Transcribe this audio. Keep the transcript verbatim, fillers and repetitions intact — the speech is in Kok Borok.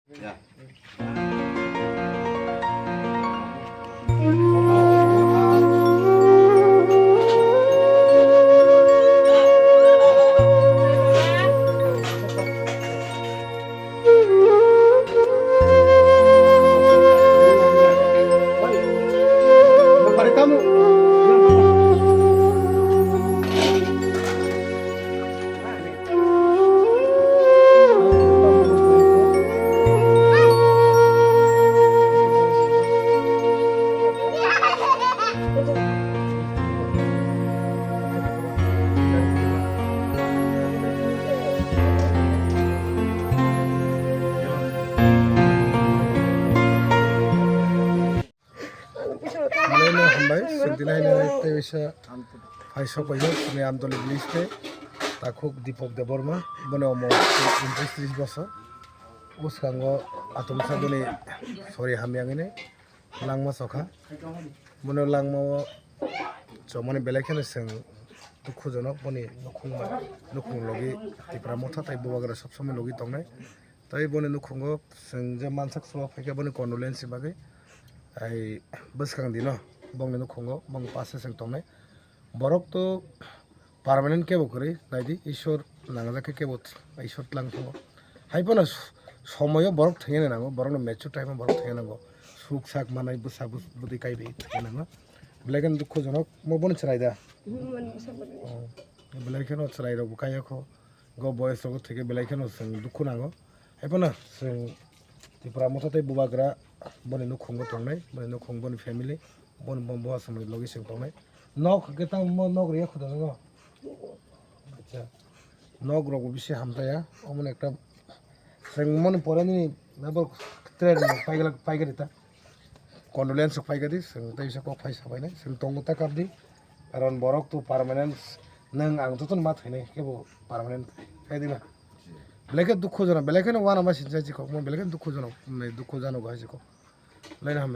Belai no hambai, chwng tini haino tei waisa phai sok paio, chini Amtoli village tei takhuk Deepak Debbarma, boni omo untris tris bosor. Bwskango atomsa boni sori hamya wngwi langma chokha. Bono langmao chomani belai kheno chwng dukhujonok, boni nukhung bai, nukhung logi Tipra Motha tei Bubagra sob somoi logi tongnai. Tei boni nukhungo chwng je mansak chuba phaikha boni condolence ni bagwi. Ai bwskang dino bongni nukhungo bong pase chwng tongnai. Borok to permanent kebo kwrwi, naidi Ishwar nangjak khe kebo Ishwar tlang thango. Hai phano s-, somoyo borok thwngya nango, borokno mature time o borok thwngya nango. Suk sak manai bwsa bwdwi kaiwi thwngya nango. Belai kheno dukhujonok, mo bono chwrai da? Hmm, mani bwsa bwdwi. Oh, belai kheno chwrai rokbo kaiya kho. Go boyes rogo thwikhe belai kheno chwng dukhu nango. Hai phano chwng Tipra Motha tei Bubagra boni nukhungo tongnai, boni nukhung, boni family, boni bo-, bo aswk logi chwng tongnai. Nok hwnkhe tamo nok riya khuda no? Acha. Nok rokbo bisi hamtaya. Omo ekta chwng mani pore nini nabo train paigala, paigari ta. Condolence rok paigadi, chwng tei bisa kok phai sabainai, chwng tongo ta kapdi. Karon borok to permanent nwng ang jotono ma thwinai, kebo permanent khaidi na. Belai khe dukhujonok, belai kheno uanama sinchai chikokma, belai kheno dukhujonok, dukhujonok hai chikok. Belai no hambai.